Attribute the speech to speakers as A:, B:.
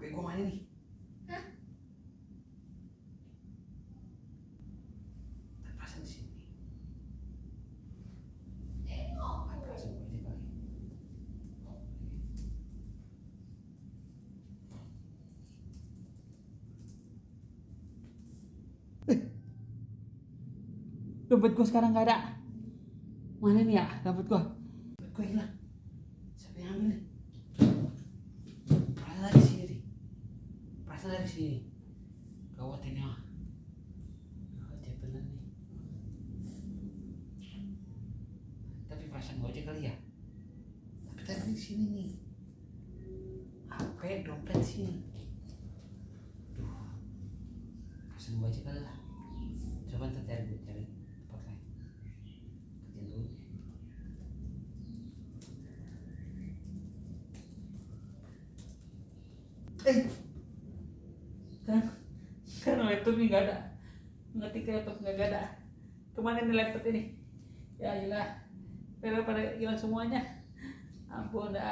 A: HP gua mana nih?
B: Hah?
A: Terpasang di sini.
B: Oh.
A: Terpasang aja kali.
C: Dompet gua sekarang nggak ada. Mana nih ya dompet gua?
A: Dompet gua hilang. Siapa yang ambil nih? Perasaan dari sini nih. Perasaan dari sini. Gawat ini mah. Gawat ya bener nih. Tapi perasaan gua aja kali ya. Tapi tadi di sini nih. HP, dompet sini. Duh. Perasaan gua aja kali lah. Coba ntar cari tempat lain. Kerjaan dulu.
C: Kan laptopnya nggak ada. Ngetik laptop nggak ada. Kemana nih laptop ini? Ya iyalah. Pada hilang semuanya. Ampun dah.